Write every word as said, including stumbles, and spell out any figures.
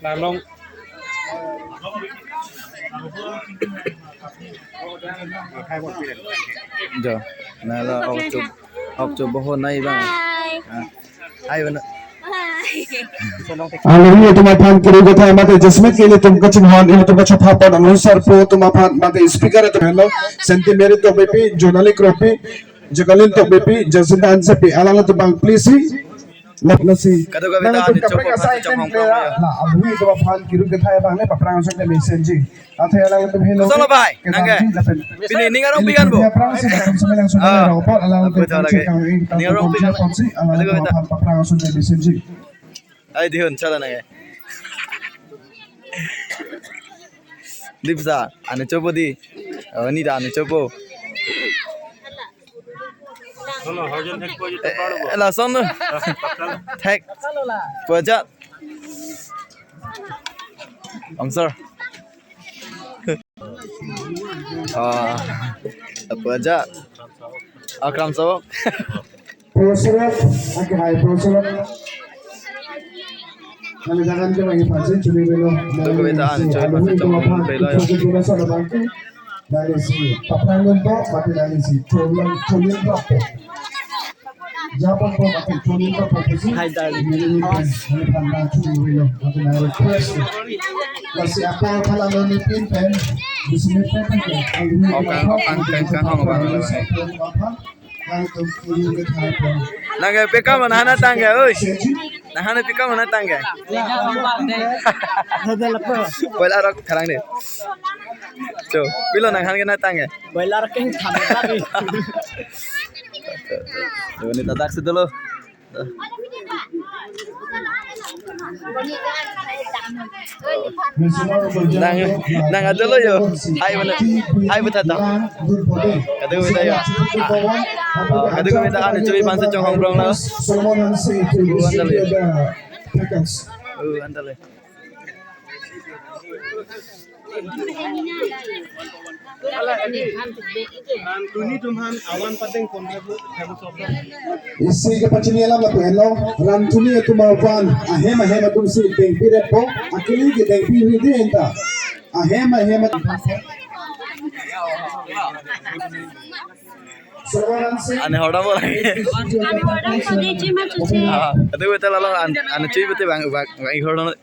Lalong. Jo, nala ok chop, ok chop boho nai bang. Hai. Ah, hai bang. Hai. Alohi atum aphan kiri kethai mate jasemet ke ilitum kachinghon, ilitum kachopha pon, alun sarpo atum aphan mate speaker atum, hello, Saint Mary Tokbipi, Jonali Kropi, Jacqueline Tokbipi, Jacinta Hansepi, alanglitum abang please. Lap nasi. Kadokave ta nangtum anichop kaprek aphan asai chonghong tem pon ya. La, alohi atum aphan kiri kethai abang le paphrang ason te mesenji. Athe alanglitum helo. Kosonlo bai, nangke? Pini ning arong pi kan bo? Paphrang si, paphrang si, paphrang si, Ah. Apa cakap lagi? Ning arong pi kan? Alanglitum aphan paphrang ason te mesenji. Ai dihun, chala nangke. Dipsa, anichoppo di. Oh, ini ta anichoppo. Eh, eh, lason tu. Thek. Pajat. Angsar. Ah, pajat. Akram Sawok. Prosurok, oke, hai, Prosurok. Kami jangan ke bagi pansin, cumi belo. Itu kami tahan, cumi pansin, cumi belo, ya. Itu kita sudah bangkit. Dari si Paprangan po, mati dari si Cholang, Cholang po. Japan po, mati Cholang po, po si. Hai, darling. Ini, ini, ini, ini, ini, ini, ini, ini, ini, request. Masih apa, apa lama ni pin pen? Di sini pen, pen, pen. Okan, okan, pen, kan, hong, bang. Nangke pekam mana hana tangke, oi. Nang hana pekam mana tangke. Boiler rok tharang de. Cho, pilo nang hana tangke. Boiler keng tham tadi. Ini tadak si dolo. Nang, nang adolo yo. Hai mana? Hai betul tak? Kado kita yo. Ah, kado kita anu chui pansi chonghong prong lo. Oh, andale. Rantuni atum aphan awan padeng pon. Isi kepachini alam lapu henlo, Rantuni atum aphan ahem ahem atum si dengpi repo, akili ke dengpi ridi enta. Ahem ahem atum. Ane horda bo lagi. Ah, itu betul lah, an, ane chui betul bang, bang, bang horda.